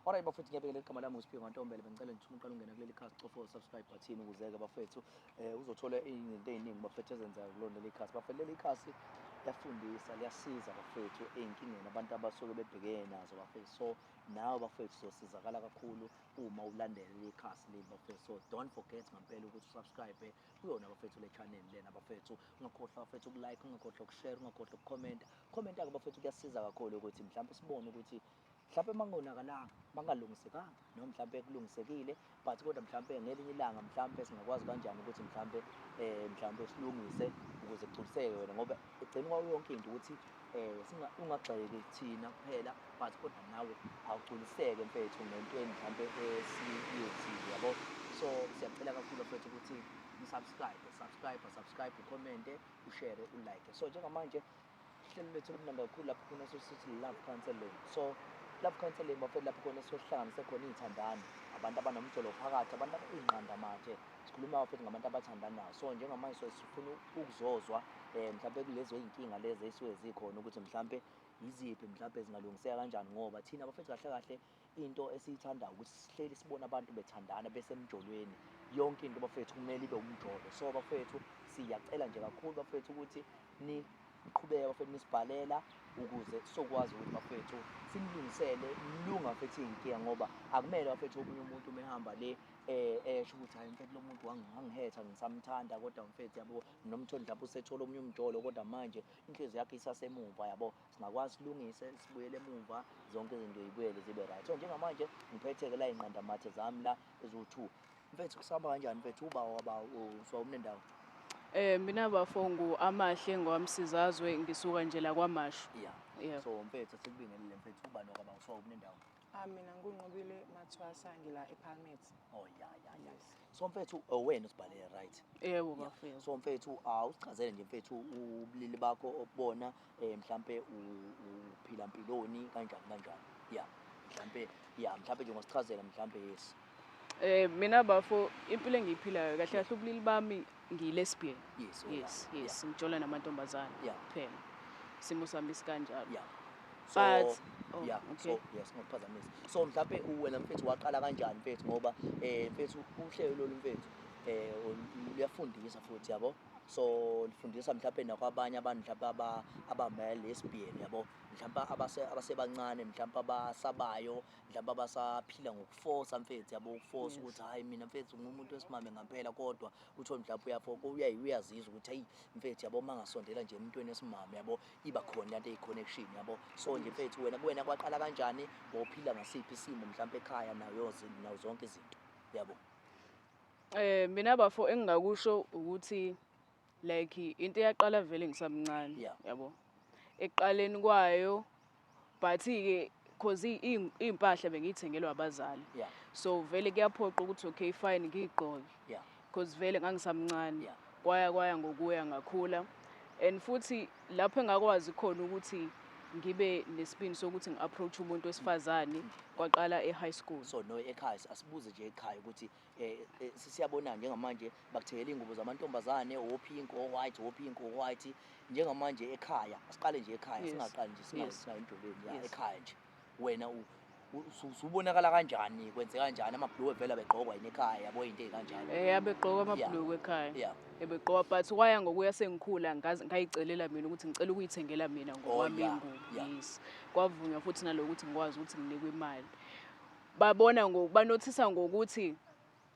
Alright bafethu, ngiyabingelela. Igama lami uSiphiwe Ntombela. Bengicela nje uma uqala ungena kuleli khasi, cofa subscribe button ukuze-ke bafethu uzothola izinto ey'ningi bafethu ezenzeka kulona leli khasi. Bafethu, leli khasi liyafundisa, liyasiza bafethu ey'nkingeni abantu abasuke bebhekene nazo bafethu. So nawe bafethu uzosizakala kakhulu uma ulandela leli khasi leli bafethu. So don't forget ngampela ukuthi usubscribe kuyona bafethu le channel lena bafethu. Ungakhohlwa bafethu ukulike, ungakhohlwa ukushare, ungakhohlwa ukukhomenta. Commenta-ke bafethu, kuyasiza kakhulu ukuthi mhlawumbe sibone ukuthi mhlawumbe mangonakalanga, mangalungisekanga, noma mhlawumbe kulungisekile but kodwa mhlawumbe ngelinye ilanga mhlawumbe singakwazi kanjani ukuthi mhlawumbe mhlawumbe silungise ukuze kugculiseke wena, ngoba egcini kwayo yonke into ukuthi ungagxeki thina kuphela but kodwa nawe awugculiseke mfethu ngentweni mhlawumbe esiyenzile, yabo. So siyacela kakhulu bafethu ukuthi nisubscribe, subscribe, subscribe, ucommente, ushare, ulike. So njengamanje uhlelo lethu lumnandi kakhulu lapho khona sosithi love counseling. So love counseling bafethu, lapho khona sohlanganise khona iy'thandani, abantu abanomjolo phakathi, abantu iy'nqandamathe. Sikhuluma bafethu ngabantu abathandanayo. So njengamanje so sifuna ukuzozwa mhlawumbe kulezo iy'nkinga lezi ey'suke zikhona ukuthi mhlawumbe yiziphi, mhlawumbe zingalungiseka kanjani, ngoba thina bafethu kahle kahle into esiyithandayo ukuthi sihleli sibone abantu bethandana besemjolweni. Yonke into bafethu kumele ibe umjolo. So bafethu, siyacela nje kakhulu bafethu ukuthi niqhubeke bafethu nisibhalela ukuze sizokwazi ukuthi bafethu sinilungisele nilunga bafethu iy'nkinga, ngoba akumele bafethu omunye umuntu uma ehamba le esho ukuthi hayi mfethu, lo muntu wangihetha, ngisamthanda, kodwa mfethu yabo nomtholi mhlawumbe usethola omunye umjolo, kodwa manje inhliziyo yakhe isasemuva, yabo. Singakwazi silungise, sibuyele emuva, zonke izinto y'buyele zibe right. So njengamanje ngiphethe-ke la iy'nqandamathe zami la eziwu-two mfethu. Kusahamba kanjani mfethu? Uba waba usuka umnendawo? Mina bafo ngu Amahle ngowamsizazwe, ngisuka nje la kwaMashu. Yeah. So mfethu, sikubingelele mfethu. Uba nokwaba usuka umnendawo? Ah, mina ngunqobile Mathwasa, ngila ePalmet. Oh ya. So mfethu, wena usibhalele, right? Yebo bafo, yebo. So mfethu, awusichazele nje mfethu ubulili bakho obubona, mhlambe uphila mpiloni kanjani kanjani. Yeah. Mhlambe, yeah, mhlambe nje ungasichazela mhlambe, yes. Mina bafo, impilo engiyiphilayo kahle kahle, ubulili bami ngiyi-lesbian. Yes. Yes, ngijola namantombazane kuphela. Isimo sami sikanjalo. So But oh, okay. So yes, ngokuphazamisa. So mhlambe wena mfethu waqala kanjani mfethu, ngoba mfethu uhlelo lolu mfethu luyafundisa futhi, yabo. So lifundisa mhlambe nakwabanye abantu mhlambe abama lesbian, yabo. Mhlambe abasebancane, mhlambe abasabayo, mhlambe abasaphila ngokuforce mfethu, yabo, ukuforce ukuthi hayi, mina mfethu ngumuntu wesimame ngempela, kodwa uthole mhlawumbe uyafo uyazizwa ukuthi hayi mfethu, yabo, mangasondela nje emntweni wesimame, yabo, iba khona lento eyi-connection, yabo. So nje mfethu, wena kuwena kwaqala kanjani? Wawuphila ngasiphi isimo mhlawumbe ekhaya nayo nazo zonke izinto, yabo? Mina bafo, engingakusho ukuthi like into eyaqala vele ngisamncane, yabo. Ekuqaleni kwayo, but ke cause iy'mpahla bengiyithengelwa abazali. So vele kuyaphoqa ukuthi okay fine, ngiyigqoke. Cause vele ngangisamncane. Kwaya kwaya ngokuya ngakhula. And futhi lapho engakwazi khona ukuthi ngibe nesibindi sokuthi ngi-approach umuntu wesifazane kwaqala e-high school. So no, ekhaya, asibuze nje ekhaya ukuthi sisiyabona njengamanje bakuthengela iy'ngubo zamantombazane, o-pink, o-white, o-pink, o-white. Njengamanje ekhaya, asiqale nje ekhaya, singaqali nje singayi emjolweni ya. Ekhaya nje wena usubonakala kanjani, kwenze kanjani, amabhulukwe vele abegqokwa yini ekhaya, yabo, into ey'kanjalo? Abegqoka amabhulukwe ekhaya. Ebegqoka, but kwaya ngokuya sengikhula ngayicelela mina ukuthi ngicela ukuyithengela mina ngokwami ingubo. Yes. Kwavunywa futhi nalokuthi ngikwazi ukuthi nginikwe imali. Babona banothisa ngokuthi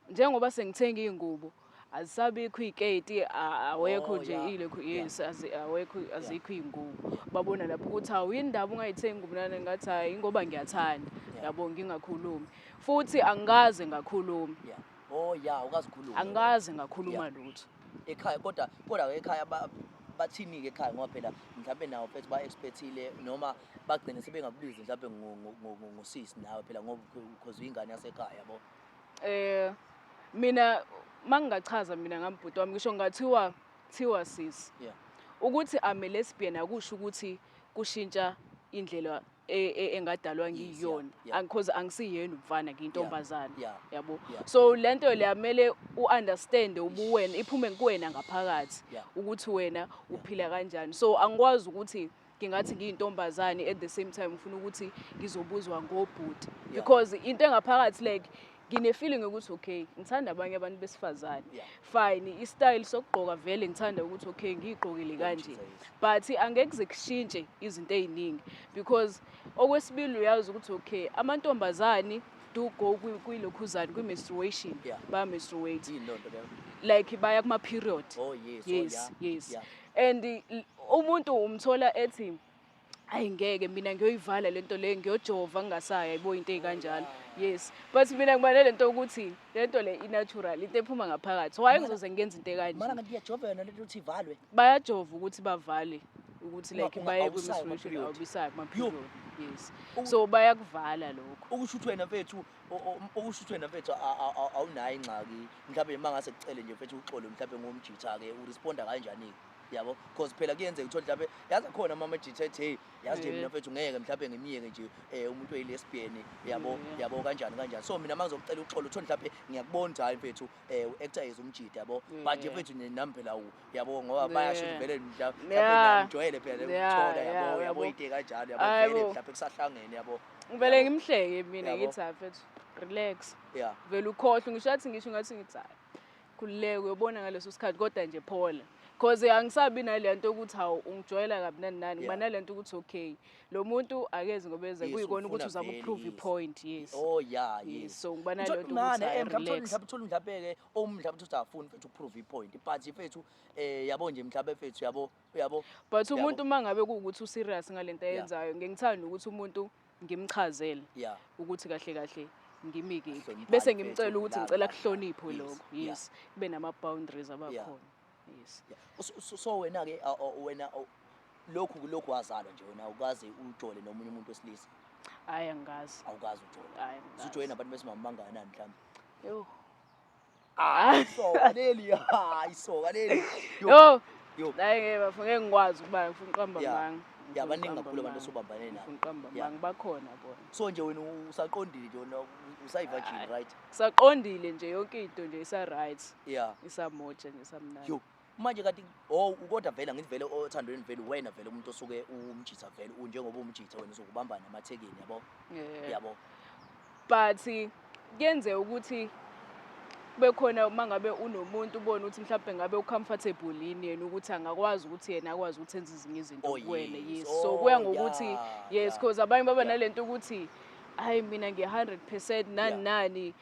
njengoba sengithenga iy'ngubo azisabikho iy'keti, awekho nje ilokhu, yes, awekho, azikho iy'ngubo. Babona lapho ukuthi hawu, yini ndaba ungayithengi ingubo nana? Ngathi hhayi, ingoba ngiyathanda, yabo, ngingakhulumi. Futhi angikaze ngakhuluma. Yeah. Oh yeah, ukazikhuluma. Angikaze ngakhuluma lutho. Ekhaya kodwa ekhaya bathini-ke ekhaya, ngoba phela mhlawumbe nawo mfethu ba-expect-ile noma bagcine sebengakubizi mhlawumbe ngosisi nawe phela, ngoba because uyingane yasekhaya, yabo. Mina mangingachaza mina ngambhuti wami, ngisho ngathiwa thiwa sisi. Ukuthi I'm a lesbian akusho ukuthi kushintsha indlela engadalwa ngiyona. Because angisiyena umfana, ngiyintombazane. Yabo. So lento le amele uunderstand ubuwena, iphume kuwena ngaphakathi ukuthi wena uphila kanjani. So angikwazi ukuthi Ngingathi ngiyintombazane, at the same time ngifuna ukuthi ngizobuzwa ngobhuti, because into engaphakathi, like, ngine-feeling yokuthi okay, ngithanda abanye abantu besifazane. Fine, i-style sokugqoka vele ngithanda ukuthi okay, ngiyigqokile kanje, but angeke kuze kushintshe izinto ey'ningi, because okwesibili uyazi ukuthi okay, amantombazane do go kwilokhuzane, kwi-menstruation. Baya-menstruate. Yini loo nto leyo? Like, baya kuma-period. Oh yes. Yes. Oh, yeah. Yes. And umuntu umthola ethi, "Hayi, ngeke, mina ngiyoyivala lento le, ngiyojova ngingasayi," ayibo, into ey'kanjalo. Yes, but mina ngiba nalento ukuthi lento le i-natural, into ephuma ngaphakathi. Why ngizoze ngenza into Mana ekanje? Kanti iyajovela nalento ukuthi ivalwe? Bayajova ukuthi bavale ukuthi like baye awusayi kwi-menstruation. kuma-period? Awubisayo kuma-period, yes. So bayakuvala lokho. Okusho ukuthi wena mfethu, okusho ukuthi wena mfethu awunayo ingxaki mhlawumbe uma ngase kucele nje mfethu uxolo mhlawumbe ngomjitha-ke, uresponda kanjani-ke, yabo? Cause phela kuyenzeka uthole mhlawumbe, yazi, khona amajitha ethi, "Hey, yazi nje mina mfethu ngeke mhlawumbe ngimiyeke nje umuntu oyi-lesbian," yabo. Yabo, kanjani kanjani. So mina uma ngizokucela uxolo, uthole mhlawumbe ngiyakubona ukuthi hhayi mfethu, u-actor is umjita, yabo, but nje mfethu nje nami phela yabo, ngoba bayasho ukuthi vele mhlawumbe ngijwayele phela ukuthola, yabo, yabo, into ey'kanjalo, yabo, vele mhlawumbe kusahlangene, yabo. Ngivele Yabo. ngimhleke mina. Ngithi, "Hayi mfethu, relax." Vele ukhohlwe. Ngisho athi, ngisho ngathi, ngithi, "Hayi, khululeka, uyobona ngaleso sikhathi, kodwa nje phola," cause angisabi nale nto ukuthi hawu, ungijwayela kabi, nani nani. Ngiba nale nto ukuthi okay, lo muntu akezi ngoba eze kuyikona ukuthi ufuna uzama vele, ukuprove i-point, yes. Oh yeah. Yes, so ngiba Uthole naleyo nto ukuthi mane, hhayi, mhlawumbe relax. Mhlawumbe uthole mhlawumbe-ke mhlawumbe uthi afuni mfethu ukuprove i-point, but mfethu yabo nje mhlawumbe mfethu, yabo, uyabo. But Yabo. umuntu uma ngabe kuwukuthi userious ngalento ayenzayo, ngike ngithanda ukuthi umuntu ngimchazele ukuthi kahle kahle ngimi kephi, Ahloniphane bese mfethu, ngimcela ukuthi la, ngicela la, la. kuhloniphe lokho. Yes, kube nama-boundaries abakhona, yes. Yeah. So wena-ke wena lokhu wazalwa nje wena awukaze ujole nomunye umuntu wesilisa? Hhayi, angikazi. Awukazi ujole? Hhayi, angikazi. Usujole nabantu besimame bangakanani mhlawumbe? Yo. Ah, isoka leli, hayi, isoka leli. Yo, Yo. Yo. Hayi, ngeke bafo, ngeke ngikwazi ukuba, ngifuna uqamba amanga. Yeah, Ngifuna baningi ukuqamba kakhulu abantu amanga. osobambane nabo. Ngifuna uqamba amanga, bakhona bona. So nje wena usaqondile nje, wena usayi-virgin, right? Saqondile nje, yonke into nje isa-right. Isamoja nje, isamnandi. Yo, manje kanti, oh, kodwa vele angithi vele othandweni vele wena vele umuntu osuke umjitha vele unjengoba umjitha wena usuke ubamba namathekeni, yabo. Yeah. Yabo. But kuyenzeka ukuthi kube khona uma ngabe unomuntu ubone ukuthi mhlawumbe ngabe ucomfortable yini yena ukuthi angakwazi ukuthi yena akwazi ukuthi enze ezinye izinto kuwena. Yes, so kuya ngokuthi, yes, because abanye baba nalento ukuthi, "Hayi, mina ngiyi-100% nani nani,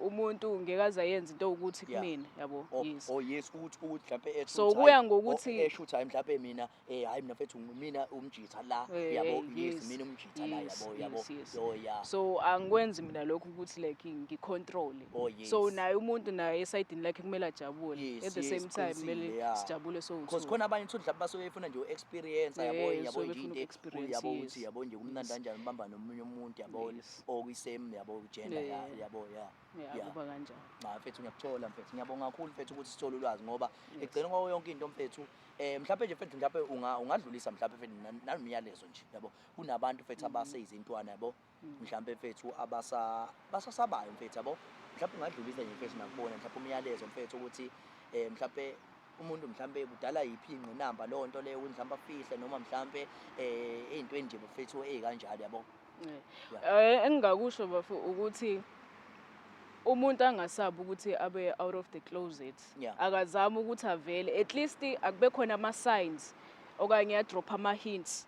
umuntu ngeke aze ayenze into ukuthi kumina," yabo. Oh, Yes. oh yes, ukuthi mhlawumbe esho So ukuthi kuya hhayi, ngokuthi- oh, esho ukuthi, "Hayi, mhlawumbe mina hayi, mina mfethu mina umjitha la," yabo, yes, "Mina umjitha la," yabo, yabo. Yes. Oh yeah. So angikwenzi mina lokho ukuthi like ngicontrol. Oh yes. So naye umuntu naye esayidini lakhe kumele ajabule. At the same time Qinisile, kumele sijabule so Because khona abanye uthole mhlawumbe basuke befuna nje u-experience, yabo, yabo, suke nje befuna into uku-experience, yabo, ukuthi yabo nje kumnandi kanjani ubamba nomunye umuntu, yabo, okwi-same, yabo, gender, yabo, yeah. Yeah, kuba kanjalo. Cha mfethu, ngiyakuthola mfethu, ngiyabonga kakhulu mfethu ukuthi sithole ulwazi, ngoba ekugcineni kwayo yonke into mfethu, mhlawumbe nje mfethu, mhlawumbe ungadlulisa mhlawumbe mfethu nanomyalezo nje, yabo, kunabantu mfethu abaseyizintwana, yabo, mhlawumbe mfethu abasa basasabayo mfethu, yabo, mhlawumbe ungadlulisa nje mfethu nakubona mhlawumbe umyalezo mfethu ukuthi mhlawumbe umuntu mhlawumbe kudala yiphi ingqinamba leyo nto leyo ukuthi mhlawumbe afihle noma mhlawumbe ey'ntweni nje mfethu ey'kanjalo, yabo. Engingakusho bafo ukuthi umuntu angasabi ukuthi abe out of the closet. Akazame ukuthi avele, at least akube khona ama-signs okanye adrop ama-hints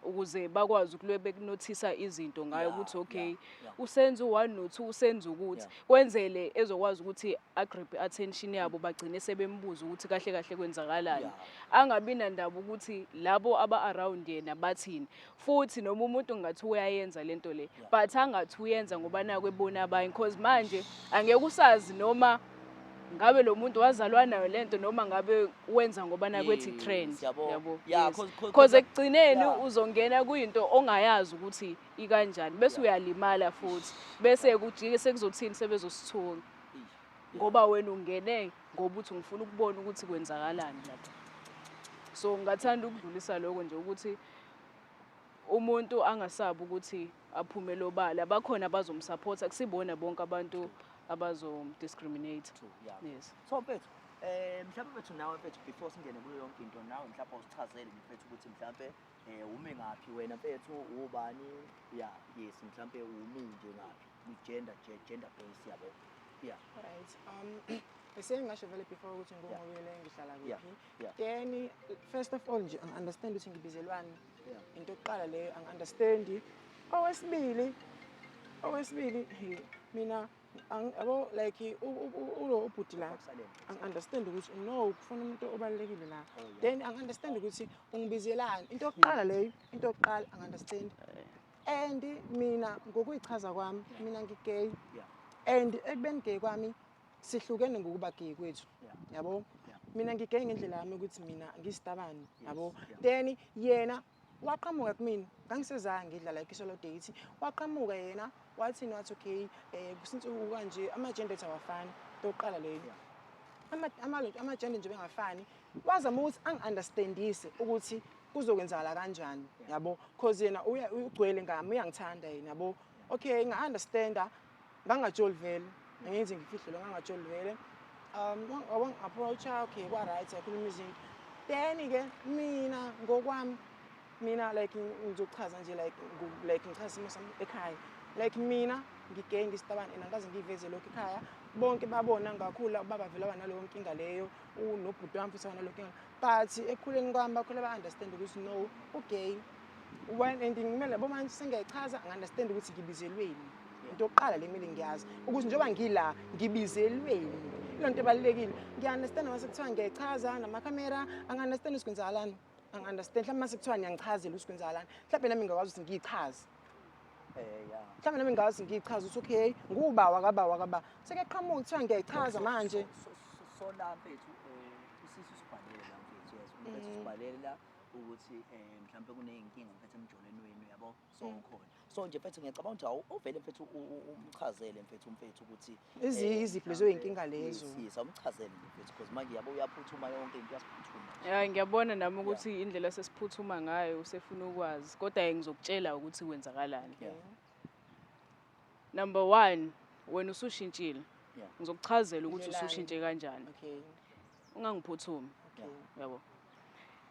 ukuze bakwazi ukulwe bekunothisa izinto ngayo ukuthi okay, usenza u-one no-two, usenza ukuthi kwenzele ezokwazi ukuthi agrab i-attention yabo, bagcine sebembuza ukuthi kahle kahle kwenzakalani. Angabi nandaba ukuthi labo aba-around yena bathini, futhi noma umuntu ngathi uyayenza lento le, but angathi uyenza ngoba naku ebona abanye, cause manje angeke usazi noma ngabe lo muntu wazalwa nayo lento noma ngabe wenza ngoba nakwethi trend. Yabo. Yabo. Yeah, Yes. 'Cause Cause ekugcineni uzongena kuyinto ongayazi ukuthi ikanjani, bese uyalimala futhi, bese kujike sekuzothini, sebezosithuka ngoba wena ungene ngoba uthi ngifuna ukubona ukuthi kwenzakalani lapha. So ngingathanda ukudlulisa lokho nje ukuthi umuntu angasabi ukuthi aphume lobala, bakhona abazomsupport, akusibona bonke abantu abazomdiscriminate. True, yeah. Yes. So mfethu, mhlawumbe mfethu nawe mfethu, before singene kuyo yonke into, nawe mhlawumbe usichazele nje mfethu ukuthi mhlawumbe Ume ngaphi wena mfethu, ubani? Yeah, yes, mhlambe umi nje ngaphi kwi-gender, gender base, yabo? Yeah. Right. Bese ngingasho vele before ukuthi nguNqobile, ngihlala kuphi. Then first of all nje angi-understand ukuthi ngibizelwani. Into yokuqala leyo angi-understand. Okwesibili mina yabo like ulo ubhuti la angi-understand ukuthi no kufuna umuntu obalulekile la. Then angi-understand ukuthi ungibizelani. Into yokuqala leyo, into yokuqala angi-understand. And mina ngokuyichaza kwami, mina ngi-gay. And ekubeni gay kwami sihlukene ngokuba gay kwethu. Yabo? Mina ngi-gay ngendlela yami ukuthi mina ngisitabane, yabo? Then yena waqhamuka kumina, ngangisezange ngidla like isolo date. Waqhamuka yena wathini, wathi okay, since kanje ama-gender ethu awafani. Into yokuqala leyo. Ama-gender nje bengafani. Wazama ukuthi angi-understandise ukuthi kuzokwenzakala kanjani, yabo? Cause yena ugcwele ngami, uyangithanda yena, yabo? Okay, nga-understanda, ngangajoli vele. Angithi ngifihle lo, ngangajoli vele. Wangi-approach-a, okay, kwa-right, sakhuluma izinto. Then-ke mina ngokwami, mina like ngizochaza nje like like ngichaza isimo sami ekhaya. Like mina ngi-gay, ngisitabane, and angikaze ngiyiveze lokho ekhaya. Bonke babona ngakhula, ubaba vele waba naleyo nkinga leyo, nobhuti wami futhi waba naleyo nkinga. But ekukhuleni kwami bakhula ba-understand ukuthi no, u-gay. When and ngimele yabo manje sengiyayichaza, angi-understand ukuthi ngibizelweni. Into yokuqala le kumele ngiyazi ukuthi njengoba ngila ngibizelweni. Ilo nto ebalulekile. Ngiya-understand mase kuthiwa ngiyayichaza namakhamera, angi-understand ukuthi kwenzakalani. Angi-understand mhlawumbe mase kuthiwa niyangichazela ukuthi kwenzakalani. Mhlawumbe nami ngingakwazi ukuthi ngiyichaze. Mhlawumbe nami ngingakwazi ngiyichaze ukuthi okay, nguba wakaba wakaba. Sekuyaqhamuka kuthiwa ngiyayichaza manje. So la mfethu, usisi usibhalele la mfethu, yes, umfethu usibhalele la ukuthi mhlawumbe kuney'nkinga mfethu emjolweni wenu, yabo? So khona. So nje mfethu ngiyacabanga ukuthi awu uvele mfethu umchazele mfethu umfethu ukuthi Iziphi lezo y'nkinga lezo? Yes, awumchazele nje mfethu because manje yabo uyaphuthuma yonke into, uyasiphuthuma. Ya, ngiyabona nami ukuthi indlela sesiphuthuma ngayo usefuna ukwazi, kodwa ngizokutshela ukuthi kwenzakalani. Number 1, wena usushintshile. Ngizokuchazela ukuthi Ndlelani? usushintshe kanjani. Ungangiphuthumi. Yabo.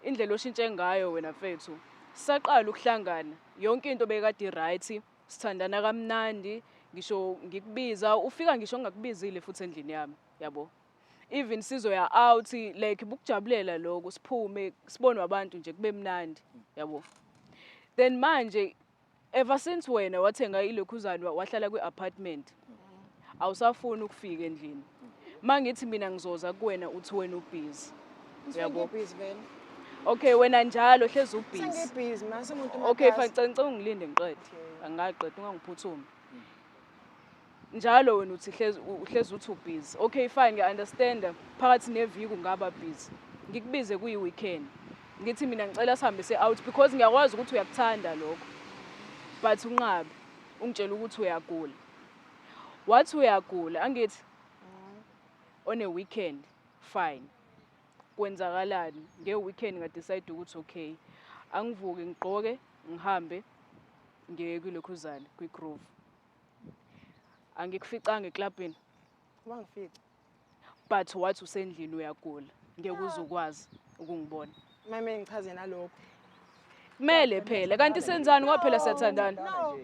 Indlela oshintshe ngayo wena mfethu, saqala ukuhlangana, yonke into bekade right, sithandana kamnandi, ngisho ngikubiza, ufika ngisho ngingakubizile futhi endlini yami, yabo. Even sizoya out, like bukujabulela lokho, siphume, sibonwe abantu nje kube mnandi, yabo. Then manje ever since wena wathenga ilokhuzana wahlala kwi-apartment, awusafuni ukufika endlini. Mangithi mina ngizoza kuwena uthi wena ubusy. Yabo. Ngibusy vele. Okay, wena njalo hlezi ubusy. Sengibusy manje umuntu. Okay, fine, ngicela ungilinde ngiqede. Angaqedi, ungangiphuthumi. Njalo wena uthi uhlezi uthi ubusy. Okay, fine, ngiya-understand. Phakathi neviki ungaba busy. Ngikubize kuyi weekend. Ngithi mina ngicela sihambe se out because ngiyakwazi ukuthi uyakuthanda lokho. But unqabe, ungitshela ukuthi uyagula. Wathi uyagula, angithi on a weekend, fine. Kwenzakalani? Nge-weekend nga-decide ukuthi okay, angivuke ngigqoke ngihambe ngiye kwilokhuzana kwi-groove. Angikuficanga eklabhini. Wangifica. But wathi usendlini uyagula, ngeke uze ukwazi ukungibona. Mame ngichaze nalokho. Kumele phela, kanti senzani ngoba phela siyathandana. No.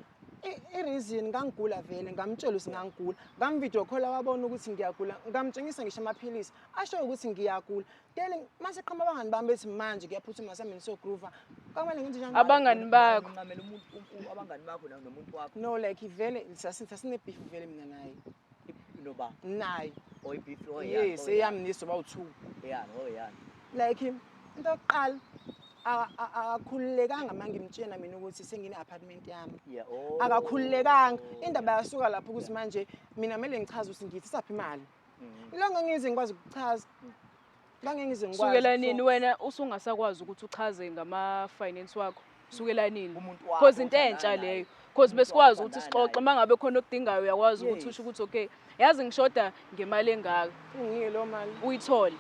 I-reason ngangigula vele, ngamtshela ukuthi ngangigula. Ngam-video call wabona ukuthi ngiyagula, ngamtshengisa ngisho amaphilisi asho ukuthi ngiyagula. Then mase qhamuka abangani bami bethi manje kuyaphuthuma sami niso-groove. Kwakumele ngenze njani? Abangani bakho. Ngamela umuntu abangani bakho nomuntu wakho. No, like vele sasine beef vele mina naye. Noba? Naye. Oh, beef, oh, yeah. Yes, eyami nisoba u2. Yeah, oh yeah. Like into yokuqala akakhululekanga manje ngimtshela mina ukuthi sengine apartment yami. Yeah, oh. Akakhululekanga. Indaba yasuka lapho ukuthi manje mina kumele ngichaze ukuthi ngithi saphi imali. Ilonke ngize ngikwazi ukuchaza. Ngeke ngize ngikwazi. Sukela nini wena usungasakwazi ukuthi uchaze ngama finance wakho? Sukela nini? Umuntu wakho Because into othandana entsha naye. leyo. Because Umuntu besikwazi wakho ukuthi othandana sixoxe naye. mangabe khona okudingayo uyakwazi ukuthi usho ukuthi okay, yazi ngishoda ngemali engaka. Unginike lo mali. Uyithole.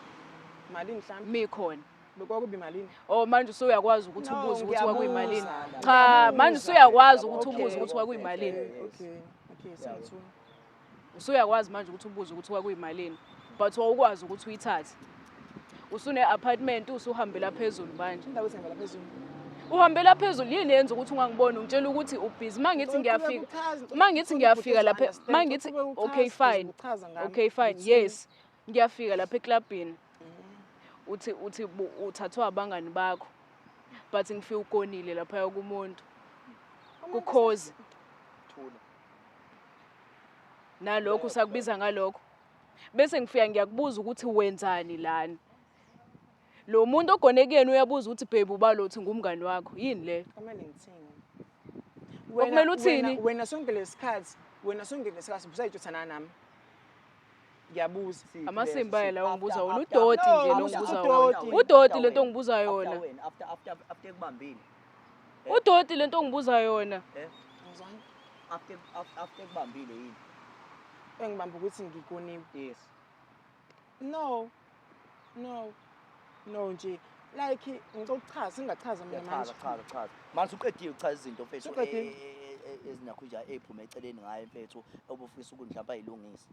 Malini mhlawumbe? Mikhona. Bekwakubi malini? Oh, manje usuyakwazi ukuthi No, ubuze ukuthi kwakuyimalini. ngiyabuza. Cha, manje usuyakwazi ukuthi Okay. ubuze ukuthi kwakuyimalini. Okay, okay, sengithu. Usuyakwazi manje ukuthi ubuze ukuthi kwakuyimalini. But wawukwazi ukuthi uyithathe. Usune apartment usuhambela phezulu manje. Indawo esihambela phezulu. Uhambela phezulu yini yenza ukuthi ungangiboni ungitshela ukuthi ubhizi mangithi ngiyafika mangithi ngiyafika lapha mangithi okay fine okay fine yes ngiyafika lapha eklabhini uthi uthathwa abangani bakho but ngifike ugonile lapha kumuntu kukhozi Thula. Nalokho usakubiza ngalokho bese ngifika ngiyakubuza ukuthi wenzani lana. Lo muntu ogone kuyena uyabuza ukuthi baby ubalo uthi ngumngani wakho yini le? Kumele ngithini? Kwakumele uthini? Wena sonke lesikhathi, wena sonke lesikhathi ubusayitshuthana nami. Ngiyabuza. Amasimba yela ongibuza wona udoti nje lo ngibuza wona. Udoti lento ongibuza yona. After after after kubambile. Udoti lento ongibuza yona. Eh? After after kubambile yini? Engibamba ukuthi ngigoniwe. Yes. No. No. No nje. Like ngicela ukuchaza, singachaza mina manje. Chaza, chaza, chaza. Manje uqedile ukuchaza izinto mfethu Usuqedile. ezinakho nje eziphuma eceleni ngaye mfethu obufisa ukuthi mhlawumbe ayilungise.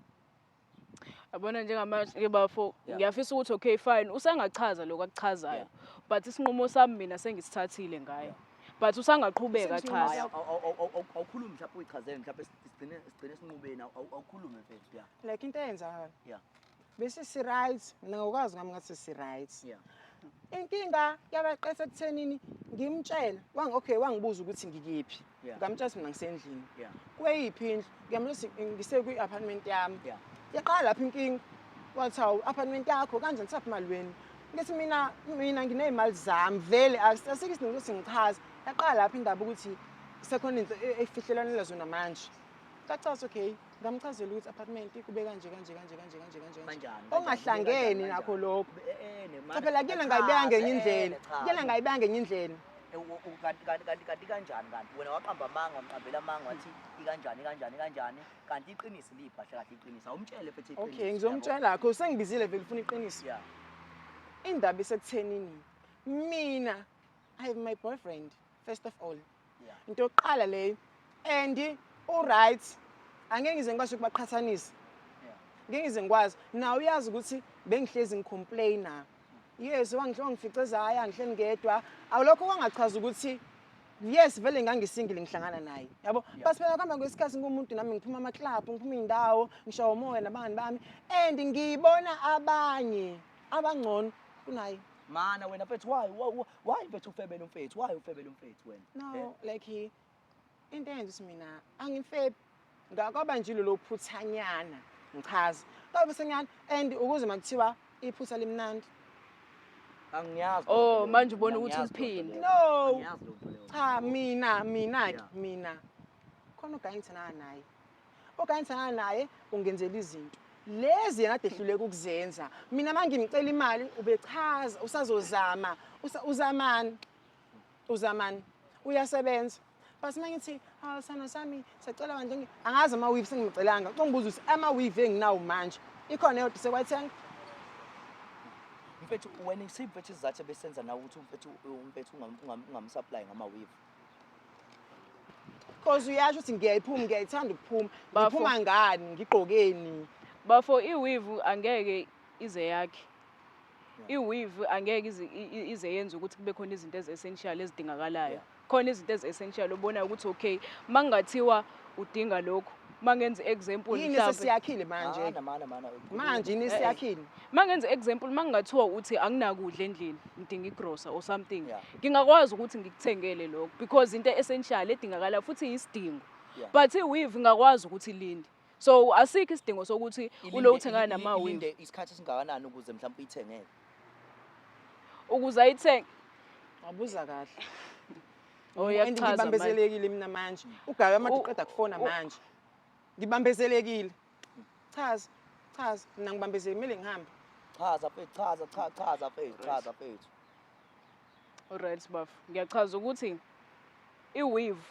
Yabona njengamanje ke bafo ngiyafisa ukuthi okay fine usangachaza lokho akuchazayo but isinqumo sami mina sengisithathile ngaye. But usangaqhubeka achaze. Awukhulumi mhlawumbe uyichazele mhlawumbe sigcine sinqubeni awukhulume mfethu yeah. Like into eyenzakala. Yeah. Bese si right, mina ngokwazi ngami ngathi si right. Yeah. Inkinga yabaqetha ekuthenini ngimtshela, okay wangibuza ukuthi ngikiphi. Ngamtshela mina ngisendlini. Kweyiphi indlu? Ngiyamtshela ukuthi ngise kwi-apartment yami. Yaqala lapha inkinga. Wathi hawu apartment yakho kanjani saphi imali wena? Ngithi mina nginezimali zami vele asikho isidingo sokuthi ngichaze. Yaqala lapha indaba ukuthi sekhona into efihlelwanela zona manje. Ngachaza okay, ngamchazela ukuthi apartment kube kanje kanje kanje kanje kanje kanje kanje. Ongahlangene nakho lokho. Cha phela kuyena ngayibeka ngenye indlela. Kuyena ngayibeka ngenye indlela. Kanti kanjani kanti wena waqamba amanga wamqambela amanga wathi ikanjani kanjani kanjani kanti iqiniso liphi kahle kahle iqiniso awumtshele futhi iqiniso. Okay ngizomtshela kho sengibizile vele ufuna iqiniso. Yeah. Indaba isekuthenini mina I have my boyfriend first of all. Yeah. Into yokuqala leyo and u right angeke ngize ngikwazi ukubaqhathanisa. Ngeke ngize ngikwazi. Nawe uyazi ukuthi bengihlezi ngicomplaina. Yes wangificezaya ngihleli ngedwa. Awulokho kwangachaza ukuthi yes vele ngangisingile ngihlangana naye. Yabo? But phela kuhamba kwesikhathi ngumuntu nami ngiphuma ama club, ngiphuma indawo, ngishawa umoya nabangani bami and ngibona abanye abangcono kunaye. Mana wena mfethu why mfethu ufebele umfethu? Why ufebele umfethu wena? No, like into eyenza ukuthi mina angimfebi ngakwaba nje lolo phuthanyana ngichaza. Kwaba and ukuze makuthiwa iphutha limnandi. Angiyazi. Oh manje ubona ukuthi uphinde. No. Cha mina mina khona ugayintana naye. Ugayintana naye ungenzela izinto. Lezi yena adehluleka ukuzenza. Mina mangimcela imali ubechaza usazozama uzamani. Uzamani uyasebenza. But mangithi hawu sana sami sacela bandla angazi ama weave sengimcelanga. Ungibuza ukuthi ama weave enginawo manje ikhona eyodwa sekwathenga. Mfethu wena isiphi mfethu isizathu besenza nawe ukuthi umfethu ungamsupply ngama weave? Because uyasho ukuthi ngiyayiphuma ngiyayithanda ukuphuma. Ngiphuma ngani ngigqokeni? Bafo iweave angeke ize yakhe. Iweave angeke ize yenze ukuthi kube khona izinto ezi-essential ezidingakalayo. Khona izinto ezi-essential obonayo ukuthi okay mangathiwa udinga lokhu mangenza example mhlawumbe yini sesiyakhile manje manje yini siyakhile mangenza example mangathiwa uthi anginakudla endlini ngidinga igrocer or something ngingakwazi ukuthi ngikuthengele lokho because into essential edingakala futhi isidingo but iweave ngakwazi ukuthi ilinde. So asikho isidingo sokuthi ulo uthengana nama weave. Ilinde isikhathi esingakanani ukuze mhlawumbe uyithengele? Ukuze ayithenge. Wabuza kahle. Oh yachaza. Ngibambezelekile mina manje. Ugawe amade uqeda kufona manje. Ngibambezelekile. Chaza, chaza mina ngibambezelekile kumele ngihambe. Chaza mfethu, chaza, chaza mfethu, chaza mfethu. Alright bafo. Ngiyachaza ukuthi iweave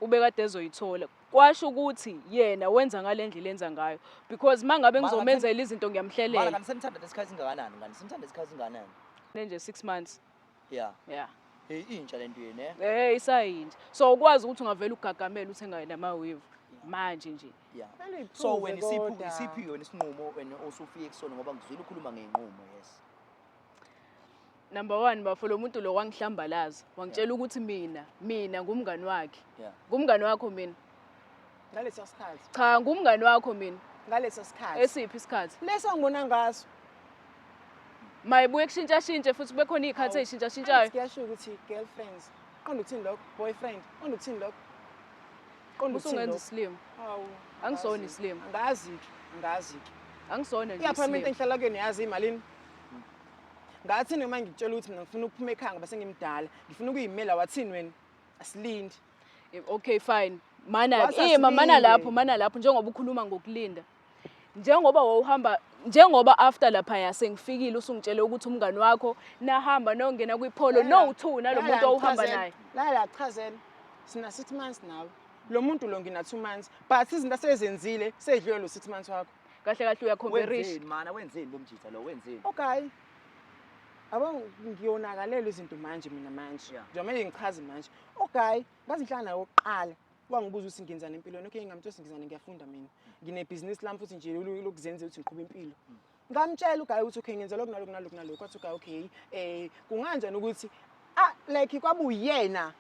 ubekade ezoyithola. Kwasho ukuthi yena wenza ngalendlela enza ngayo because mangabe ngizomenzela izinto ngiyamhlelela. Mara kanti senithanda lesikhathi singakanani? Kanti senithanda isikhathi singakanani? Nje 6 months. Yeah. Yeah. Hey intsha lento yenu eh? Eh isayintsha. So ukwazi ukuthi ungavela ugagamela uthenga nama weave manje nje. Yeah. So wena isiphi yona isinqumo wena osufike kusona ngoba ngizwile ukhuluma ngeinqumo yes. Number one, bafo, lo muntu lo wangihlambalaza, wangitshela ukuthi mina ngumngani wakhe. Ngumngani wakho mina? Ngaleso sikhathi. Cha, ngumngani wakho mina. Ngaleso sikhathi. Esiphi isikhathi? Leso ngibona ngaso. Mayibuye kushintshashintshe futhi, kube khona iy'khathi ey'shintshashintshayo. Kuyasho ukuthi girlfriends. Qonda ukuthini lokho? Boyfriend. Qonda ukuthini lokho? Qonda ukuthini Usungenza lokho? isilima. Hawu. Angisona Angazi. isilima. Angazi-ke, angazi-ke. Angisona nje I-apartment isilima. engihlala kuyona yazi imalini? Ngathini uma ngikutshela ukuthi mina ngifuna ukuphuma ekhaya ngoba sengimdala, ngifuna ukuyimela, wathini wena? Asilindi. Okay, fine. Mana Wathi ima, mana asilinde. lapho, mana lapho, njengoba ukhuluma ngokulinda. Njengoba wawuhamba, njengoba after lapha sengifikile usungitshele ukuthi umngani wakho nahamba nongena kwiPolo no two nalo muntu owuhamba naye. La chazela. Sina 6 months nawe. Lo muntu lo ngina 2 months, but izinto asezenzile seyidlule lo 6 months wakho. Kahle kahle uyakhomberisha. Wenzeni mana, wenzeni lo mjitha lo, wenzeni? Okay. Abo ngiyonakalela izinto manje mina manje. Njengoba ngichaze manje. Okay, ngaze ngihlala naye oqala. Wangibuza ukuthi ngenzani empilweni. Okay, ngamtshela ukuthi ngizane ngiyafunda mina. Nginebhizinisi lami futhi nje lokuzenzela ukuthi ngiqhube impilo. Ngamtshela uGayi ukuthi okay, ngenza lokhu nalokhu nalokhu nalokhu. Wathi uGayi okay, kunganjani ukuthi like kwabuyena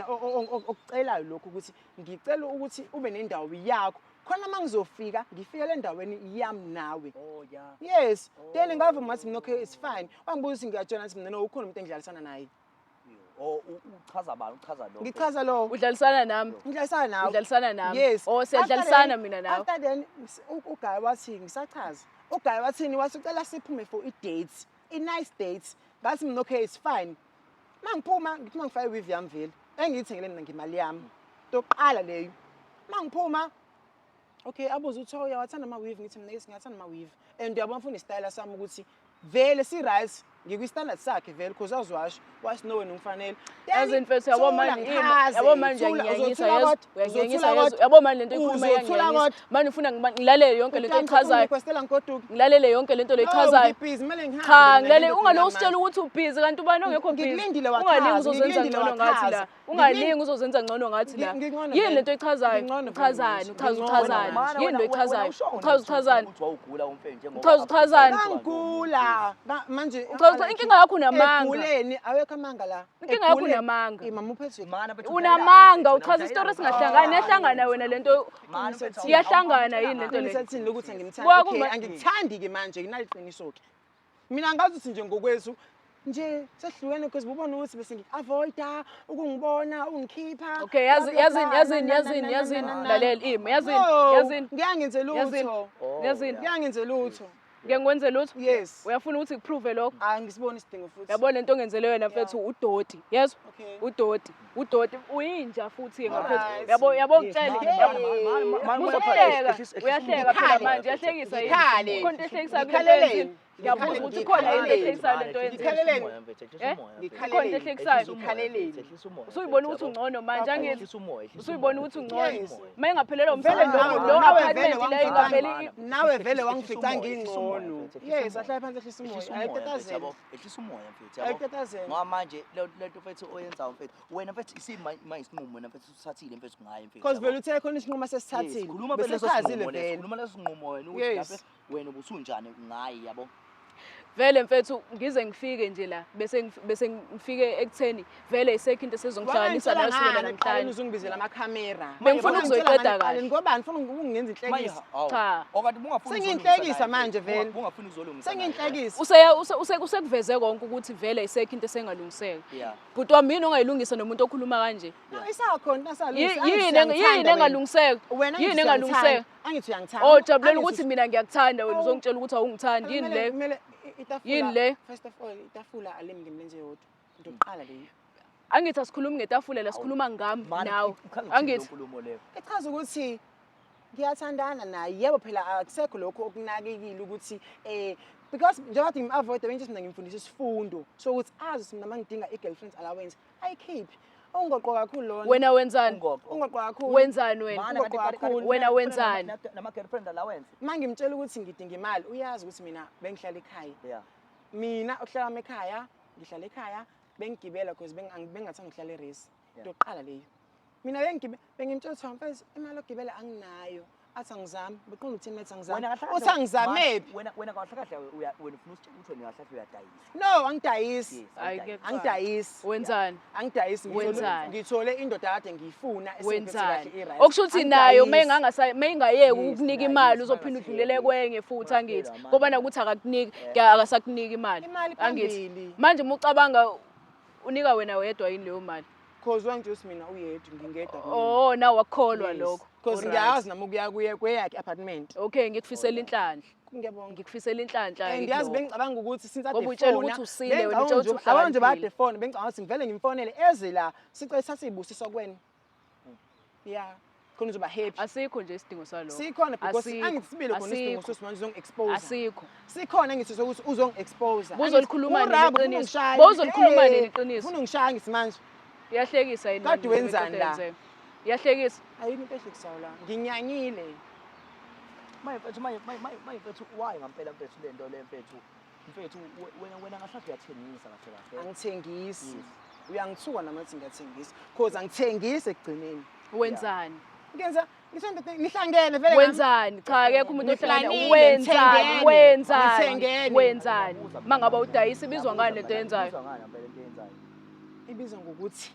okucelayo lokhu ukuthi ngicela ukuthi ube nendawo yakho. Khona uma ngizofika ngifike le ndaweni yami nawe. Oh yeah. Yes. Then ngavuma ngathi mina okay, it's fine. Wangibuza ukuthi ngiyatshela ngathi mina no, ukhona umuntu engidlalisana naye. Oh, uchaza bani? Uchaza lo. Ngichaza lo. Udlalisana nami. Ngidlalisana nawe. Udlalisana nami. Yes. Oh, siyadlalisana mina nawe. After then uGayi wathi ngisachaza. uGayi wathini? Wathi ucela siphume for i-date. I-nice date. Ngathi mina okay, it's fine. Mangiphuma ngiphuma ngifake weave yami vele. Engiyithengele mina ngemali yami. Toqala leyo. Mangiphuma okay, abuze ukuthi oh, uyawathanda ama-weave? Ngithi mina yes, ngiyathanda ama-weave. And uyabona mfuna isitayela sami ukuthi vele si-right, ngikwi-standard sakhe vele, because aziwasho wathi no, wena ungifanele. Yazi mfethu, yabo manje yabo manje uyanginyanyisa, yazi uyanginyanyisa, yazi yabo manje lento ikhuluma iyanginyanyisa manje. Ufuna ngilalele yonke lento oyichazayo? Ngilalele yonke lento leyichazayo? Cha, ngilalele. Ungaloku usitshela ukuthi ubhizi, kanti ubani ongekho busy? Ngikulindile. Ungalingi Wachaza, uzozenza ngikulindile. ngcono ngathi la. Wachaza. Ungalingi uzozenza ngcono ngathi la. Ngingcono Yini vele. lento oyichazayo? Ngingcono vele Uchazani? manje. Uchaza Ngingcono. uchazani? Mana, Yini lo oyichazayo? wena usho Uchaza uchazani? ukuthi wawugula umfethu njengoba Uchaza uchazani? Ngangigula manje. Uchaza inkinga yakho, unamanga. Eguleni awekho amanga la. Inkinga yakho Eguleni. unamanga. Mama uphethwe. Mana, bethu, Unamanga, ujayelana, uchaza mfethu, isitori ujayelana. esingahlangani. Iyahlangana wena lento? Mana, mfethu, Iyahlangana yini lento le? Ngisathini lokuthi angimthandi? Buka Okay, angikuthandi ke manje, nginaliqiniso ke. Mina ngazi ukuthi nje ngokwethu nje sehlukene because ubona ukuthi bese ngiku-avoida ukungibona ungikhipha. Okay, yazi Bla, bla, yazini bla, yazini na, na, yazini na, yazini na, na, na. lalela ima, yazini No, yazini ngiyangenze Yazini. lutho. Oh, Yazini. yeah. Ngiyangenze lutho. Ngeke ngikwenze lutho. Yes. Uyafuna ukuthi ngiprove lokho? Angisiboni isidingo futhi. Yabo lento ongenzele yona mfethu, udoti, yezwa? Okay. Udoti, udoti, uyinja futhi ngaphethu. Alright. Yabo, yabo, ngitshele. Yeah. Uzohleka, uyahleka phela Ngikhale. manje, uyahlekisa yini? Ngikhale. Khona into ehlekisayo kule nto oyenzile? Ngikhaleleni. Ngiyabuza ukuthi khona yini into ehlekisayo lento oyenzile? Ngikhaleleni. Eh? Ngikhaleleni. Khona into ehlekisayo? Ngikhaleleni. Usuyibona ukuthi ungcono manje, angithi? Usuyibona ukuthi ungcono? Yes. Uma ingaphelelwa Vele umsebenzi nawe lo nawe vele apartment le ingaveli. Nawe vele wangifica ngingcono. Yes, ahlale phansi, ehlisa umoya. Ayitatazela. Ehlisa umoya mfethu, yabo. Ayitatazela. Ngoba manje lento mfethu oyenzayo mfethu, wena mfethu isima isinqumo wena mfethu usithathile mfethu ngaye mfethu. Because Yabo. vele uthe khona isinqumo Yes, sesithathile. khuluma phela leso Besechazile sinqumo leso, vele. khuluma leso sinqumo wena ukuthi lapha wena ubusunjani ngaye, yabo. Vele mfethu, ngize ngifike nje la bese ngifike ekutheni vele isekho into esezongihlanganisa nayo sukela Wangitshela ngani ekuqaleni namhlanje. uzongibizela amakhamera? Bengifuna Wangitshela ukuzoyiqeda ngani ekuqaleni? kahle. Ngoba ngifuna ukungenza Manje inhlekisa. hawu. Cha. Okati bungafuni Sengiyinhlekisa ukuzolungisa naye, manje mfethu. vele. Bungafuni ukuzolungisa naye. Sengiyinhlekisa. Usekuveze konke ukuthi vele isekho into esengalungiseka. Bhuti wami, yini ongayilungisa nomuntu okhuluma kanje? No, isakhona nasalungisa. Yini engalungiseka? Wena Yini engalungiseka? angithi uyangithanda. Oh, jabulela Angithi ukuthi mina ngiyakuthanda, wena Awu. uzongitshela ukuthi awungithandi. Yini Kumele- le? Kumele itafula. Yini le? First of all, itafula alimi ngemlenze yodwa. Into yokuqala leyo. Angithi asikhulumi ngetafula la, sikhuluma ngami Mana, nawe. uchaza ukuthini Angithi leyo nkulumo leyo? Ichaza ukuthi ngiyathandana naye. Yebo phela akusekho lokho okunakekile ukuthi because njengoba ngim-avoid bengithi mina ngimfundisa isifundo sokuthi azi ukuthi mina mangidinga i-girlfriend allowance ayikhiphi. Ungoqo kakhulu lona. Wena wenzani? Ungoqo. Ungoqo kakhulu. Wenzani wena? Mana, Ungoqo kakhulu. Wena wenzani? Nama-girlfriend allowance. Mangimtshela ukuthi ngidinga imali, uyazi ukuthi mina bengihlala ekhaya. Mina ukuhlala kwami ekhaya, ngihlala ekhaya, bengigibela because bengingathanda ukuhlala e-res. Into yokuqala leyo. Mina bengimtshela ukuthi mfethu imali yokugibela anginayo. Athi angizami, beqonda ukuthini athi angizami? Wena kahle kahle Uthi angizamephi? Wena kahle kahle wena ufuna usitshela ukuthi wena kahle kahle uyadayisa. No, angidayisi. Yes, Hayi, awudayisi. kuyakufana. Angidayisi. Wenzani? Angidayisi Wenzani? ngithole indoda kade ngiyifuna esengiphethe Wenzani? kahle i-right. Okusho ukuthi nayo Angidayisi. mayingayeki Yes, ukukunika nayo, imali yes, uzophinda udlulele kwenye futhi angithi. Amandla. Ngoba nakuthi akakuniki, akasakuniki imali. Imali Angithi. phambili. Manje uma ucabanga unika wena wedwa yini leyo mali? Cause wangitshela ukuthi mina uyedwa ngingedwa kumina. Oh, nawe wakukholwa Yes. lokho. Cause Alright. ngiyazi nami ukuya kuye kweyakhe apartment. Okay, ngikufisela inhlanhla. Ngiyabonga. Ngikufisela inhlanhla. And yazi bengicabanga ukuthi since ade Ngoba utshela fona, ukuthi usile wena, bengicabanga utshela ukuthi nje- abantu nje uhlakaniphile. bade fona bengicabanga ukuthi ngivele ngimfonele eze la sicela sasibusisa kwena. Yeah. Khona uzoba happy. Asikho nje isidingo salokho. Sikhona because Asikho. angithi sibile khona isidingo Asikho. sokuthi manje uzongi-expose. Asikho. Sikhona ngithi sokuthi uzongi-expose. Buzolikhuluma nini Urabu, iqiniso? ufuna ungishaya. Bozolikhuluma Hey, nini iqiniso? Ufuna ungishaya ngithi manje. Iyahlekisa yini? Kade manje wenzani le la? nto Iyahlekisa. Ayikho into ehlekisayo la. Nginyanyile. Manje mfethu manje mfethu why ngampela mfethu le nto le mfethu mfethu wena kahle kahle uyathengisa kahle kahle. Angithengisi. Yes. Uyangithuka nami ukuthi ngiyathengisa. Cause angithengisi ekugcineni. Wenzani? Ngenza ngisho nihlangene vele ngami. Wenzani? Cha akekho umuntu ohlangene. Niplanile, Wenzani? nithengene, Wenzani? nithengene. Wenzani? Mangabe udayisa ibizwa ngani lento yenzayo? Ibizwa ngani ngempela lento yenzayo? Ibizwa ngokuthi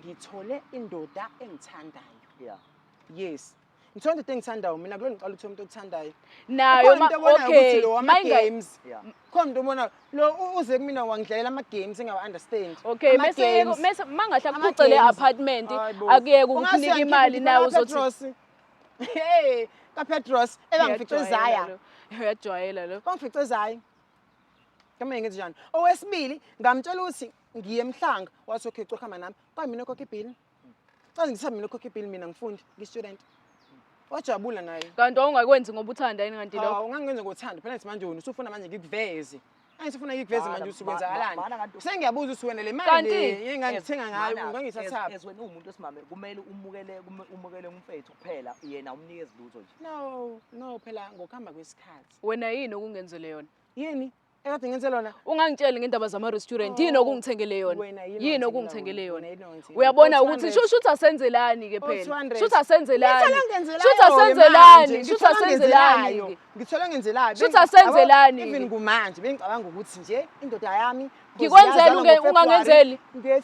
ngithole indoda engithandayo. Yeah. Yes. Ngithole indoda engithandayo mina kulona ngiqala ukuthola umuntu okuthandayo. Nayo Ukhona ma umuntu obonayo okay. ukuthi lo wama-games. Yeah. Khona umuntu obonayo lo uze kumina wangidlalela ama-games engawa-understand. Okay, bese Ama-games. bese mangahle Ama akucele games. apartment Hayi bo. akuyeke Ungase ukukunika angikhiphe imali ngikhiphe nawe uzothi kaPetros. Hey, kaPetros ebangifice Uyajwayela ezaya. lo. Uyajwayela lo. Bangifice ezaya. Kama ngithi njani? Owesibili ngamtshela ukuthi ngiye emhlanga wathi okay cokhama nami. Kwayi mina okhokha ibhili. Cazi ngithi mina okhokha ibhili mina ngifundi, ngi-student. Wajabula naye. Kanti wawungakwenzi ngoba uthanda yini kanti lokho? Hawu ungangenza ngothando phela ngithi manje wena usufuna manje ngikuveze. Angisifuna ngikuveze Mana, manje ukuthi mana kwenzakalani. kanti- Sengiyabuza ukuthi wena le mali Kanti- le engangithenga ngayo Mana, ungangithathaphi. as wena uwumuntu wesimame kumele umukele umfethu kuphela yena umnikezi lutho nje. No, no phela ngokuhamba kwesikhathi. Wena yini okungenzele yona? Yini? Ekade ngenze lona? Ungangitsheli ngendaba zama-restaurant yini Oh, okungithengele yona? wena yini Yini ongithengela okungithengele yona? yona? Wena yini ongithengele Uyabona yona? ukuthi 200. shuthi asenzelani ke phela. 200. Shuthi asenzelani. Ngithola ngenzelayo Shuthi ke asenzelani. manje, Shuthi ngithola asenzelani. ngenzelayo. ke. Ngithola ngenzelayo. Shuthi asenzelani Yabo, Even ke. kumanje bengicabanga ukuthi nje indoda yami Ngikwenzela ungangenzeli.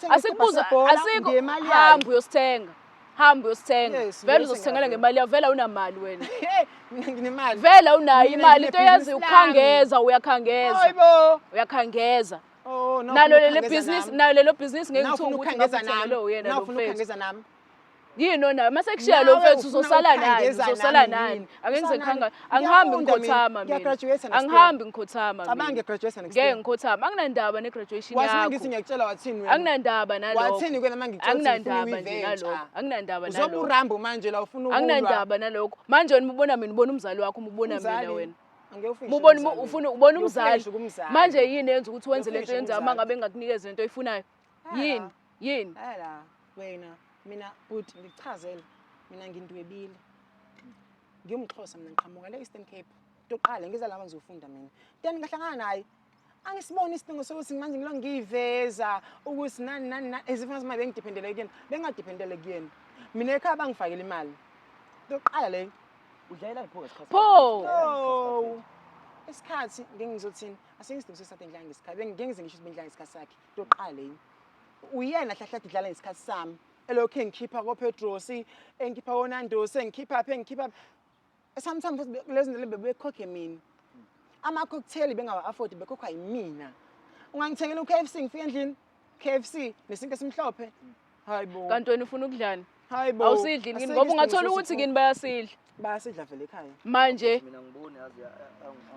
Asikubuza asikho hamba uyosithenga. Hamba uyosithenga. Yes, Vele ngiyothenga uzosithengela vele. ngemali yakho vele awunamali wena. Hey, mina nginemali. Vele awunayo Mina imali into nginebhizinisi eyazi lami. ukhangeza uyakhangeza. Hayibo. Uyakhangeza. Oh, no. Nalo leli business nalo lelo business ngeke Nawe ngithuke ufuna ukuthi ukukhangeza ngakuthengele nami. uyena Nawe lo ufuna mfethu. ukukhangeza nami. Yini onayo mase kushiya lo Nawe mfethu ufuna uzosala nani ukukhangeza uzosala nami nani yini? ake ngize Usala ngikhanga nani? angihambi Ngiyafunda mina, ngikhothama mina ngiyagraduate next year. angihambi ngikhothama Cabanga mina ngiyagraduate next ngeke year. ngikhothama anginandaba ne-graduation Wathi mangithi yakho ngiyakutshela wathini wena? anginandaba nalokho Wathini kwena mangitshela ukuthi ngifuna anginandaba nje uyi-venture? nalokho anginandaba Uzobe nalokho uRambo manje la ufuna ukulwa. anginandaba nalokho manje wena ubona mina ubona umzali wakho uma ubona mina Umzali, wena angeke ufike ubona ngisho ufuna ubona Ngiyofika umzali ngisho kumzali. manje yini yenza ukuthi wenze lento Ngiyofika ngisho yenzayo uma kumzali. ngabe engakunikeza lento oyifunayo yini yini Ela wena mina bhuti ngikuchazele mina ngindwebile. Ngiyumxhosa mina ngiqhamuka le Eastern Cape. Into yokuqala ngiza lapha ngizofunda mina. Then ngahlangana naye. Angisiboni isidingo sokuthi manje ngilo ngiyiveza ukuthi nani nani nani ezifuna manje bengidependele kuyena. Bengadependele kuyena. Mina ekhaya bangifakela imali. Into yokuqala leyo. Udlalela pho ngesikhathi. Pho! No. Isikhathi ngeke ngizothini? Asengisidingo sesade ngidlala ngesikhathi. Bengeke ngize ngisho ukuthi bengidlala ngesikhathi sakhe. Into yokuqala leyo. Uyena hlahlade idlala ngesikhathi sami. Elokhu engikhipha koPetros, engikhipha koNandos, engikhipha phi engikhipha. Sometimes futhi lezi zinto bebekhokhe mina. Ama-cocktail bengawa-afford bekhokhwa yimina. Ungangithengela u-KFC ngifike endlini? KFC nesinke esimhlophe. Hayibo. kanti wena ufuna ukudlani Hayibo. awusidli yini Asikho ngoba ungathola isidingo ukuthi sokuthi kini bayasidla bayasidla vele ekhaya. manje Mina angiboni yazi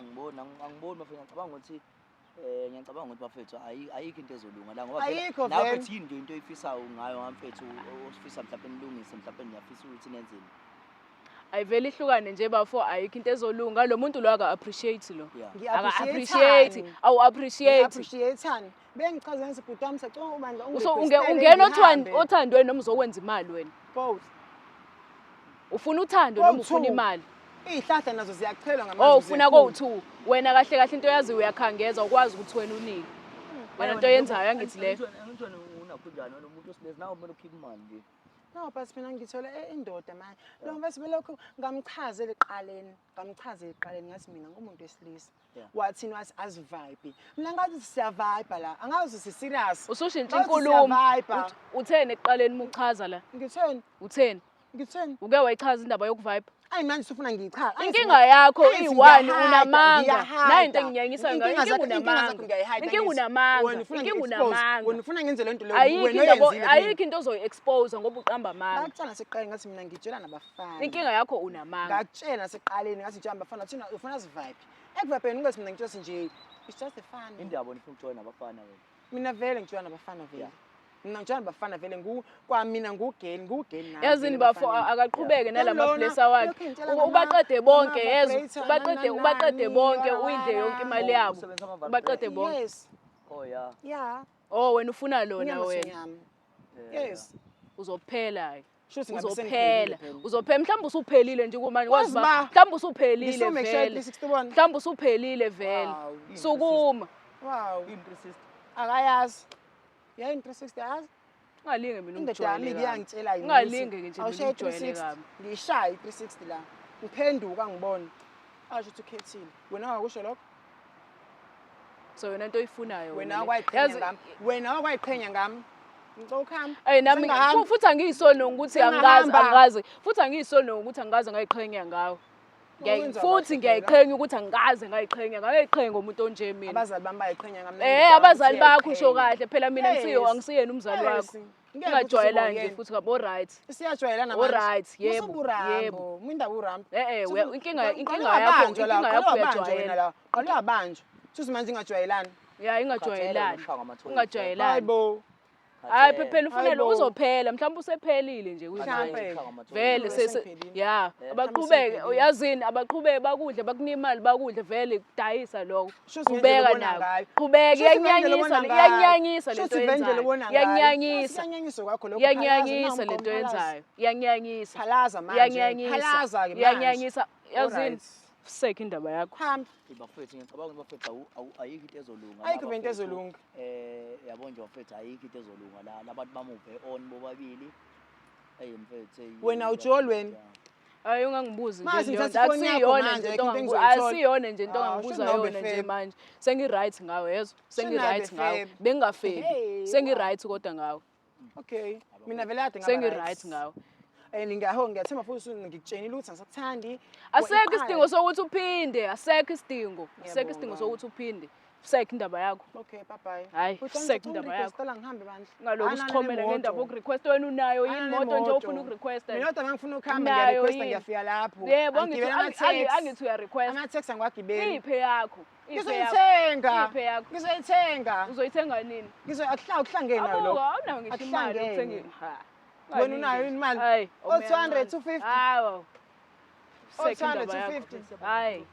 angiboni angiboni bafethu ngicabanga ukuthi ngiyacabanga ukuthi bafethu ayikho into ezolunga la ngoba phela Ayikho nawe vele. mfethu yini nje into oyifisayo ngayo ngamfethu ofisa mhlawumbe nilungise mhlawumbe niyafisa ukuthi nenzeni. Ayivele ihlukane nje bafo ayikho into ezolunga lo muntu lo aka-appreciate lo Yeah. aka-appreciate awu-appreciate Appreciate-ani. Bengichaza ngithi bhuti wami sacela ubandla So ungena othandweni noma uzokwenza imali wena Both. ufuna uthando noma Kowu-two. ufuna imali Iy'hlahla nazo ziyachelwa ngamanzi. oh ufuna zikhule. kowu-two wena kahle kahle into oyaziyo uyakhangeza ukwazi ukuthi wena unike wena into oyenzayo angithi leyo Angithi wena unakho njani wena umuntu wesilisa nawe kumele ukhiphe imali nje. No, but mina ngithola indoda manje. Lo mfethu belokhu ngamchazela eqaleni, ngamchazela eqaleni ngathi mina ngumuntu wesilisa. Wathini? Wathi asivibe. Mina ngathi siyavibe la. Angazi si serious. Usushintsha inkulumo. Utheni ekuqaleni muchaza la? Ngitheni? Utheni? Ngitheni? Uke wayichaza indaba yokuvibe? Ayi manje usufuna ngiyichaze. Inkinga yakho iyi-one, unamanga. Nayi into enginyanyisayo ngayo, inkinga unamanga. Inkinga unamanga. Inkinga unamanga. Wena ufuna ngenze le nto leyo, wena oyenzile. Ayikho into ozoyi-expose ngoba uqamba amanga. Ngakutshela naseqaleni ngathi mina ngitshela nabafana. Inkinga yakho unamanga. Ngakutshela naseqaleni ngathi ngitshela nabafana, thina ufuna sivibe. Ekuvibeni ungathi mina ngitshela nje, it's just a fun. Indaba nifuna ukujoyina nabafana wena. Mina vele ngitshela nabafana vele. Mina ngitshela nabafana vele kwamina ngugeli ngugeli nawe. Yazini bafo akaqhubeke nalama blesser wakhe. Ubaqede bonke yezwa, ubaqede bonke uyidle yonke imali yabo. Ubaqede bonke. Yes. Oh yeah. Yeah. Oh wena ufuna lona wena. Yes. Uzophela. Uzophela. Uzophela mhlawumbe usuphelile nje kumanje kwazi ba mhlawumbe usuphelile vele. Mhlawumbe usuphelile vele. Sukuma. Wow. In 360. Akayazi. Yeah, in 360 yazi. Ungalinge mina Indoda yami iyangitshela yini. Ungalinge nje mina ujwayele kabi. Ngishaya i360 la. Ngiphenduka ngibona. Asho ukuthi ukhethile. Wena wakusho lokho? So wena into oyifunayo wena wakwayiqhenya ngami. Wena wakwayiqhenya ngami. Ngicela ukuhamba. Ey nami futhi angiyisoli nokuthi angazi. Futhi angiyisoli nokuthi angazi ngayiqhenya ngawe. Futhi ngiyayiqhenya ukuthi angikaze ngayiqhenya, ngayiqhenya ngomuntu onje mina. Abazali bami bayiqhenya ngami. Abazali bakho usho kahle phela mina ngisiyo angisiyena umzali wakho. Ungajwayelani nje futhi ngabo right. Siyajwayelana manje. Alright, yebo. Yebo. Mwinda urambo. Inkinga yakho, inkinga yakho uyajwayela. Qala uyabanjwa. Suthi manje ingajwayelani. Yeah, ingajwayelani. Ungajwayelani. Hayibo. Hayi phela ufuna uzophela mhlawumbe usephelile nje kuyimanje. Vele yeah, abaqhubeke uyazini abaqhubeke bakudle bakunika imali bakudle vele kudayisa lokho. Qhubeka nako. Qhubeka iyakunyanyisa, iyakunyanyisa lento oyenzayo. Iyakunyanyisa. Iyakunyanyisa kwakho lokho. Iyakunyanyisa lento oyenzayo. Iyakunyanyisa. Phalaza manje. Iyakunyanyisa. Phalaza ke manje. Iyakunyanyisa. Yazini. Sekho indaba yakho. Hamba. Bafethu ngiyacabanga ukuthi bafethu ayikho into ezolunga. Ayikho into ezolunga. Yabo nje bafethu ayikho into ezolunga la labantu bamuve on bobabili. Hey mfethu. Wena ujoli wena. Hayi ungangibuzi nje leyo nto. Akusiyona nje into asiyona nje into ongangibuza yona nje manje. Sengi right ngawe yezwa. Sengi right ngawe. Bengingafebi. Sengi right kodwa ngawe. Okay. Mina vele kade ngaba sengi right ngawe. Ngingaho ngiyathemba futhi ngikutshenile ukuthi angisakuthandi. Asekho isidingo sokuthi uphinde, asekho isidingo. Asekho isidingo sokuthi uphinde. Sekho indaba yakho. Okay, bye bye. Hayi, sekho indaba yakho. Ngicela ngihambe bandla. Ngalokhu sichomela ngendaba yokurequest wena unayo yini imoto nje ofuna ukurequesta. Mina kodwa ngifuna ukuhamba ngiyarequesta ngiyafika lapho. Yebo, angithi uyarequest. Ama-taxi angiwagibeli. Iphe yakho. Ngizoyithenga. Iphe yakho. Ngizoyithenga. Uzoyithenga nini? Ngizoyakuhlangene nayo lokho. Awunayo ngisho imali yokuthenga. Ha. Wena unayo imali? Hayi. O 200, 250. Hawu. O 200, 250. Hayi.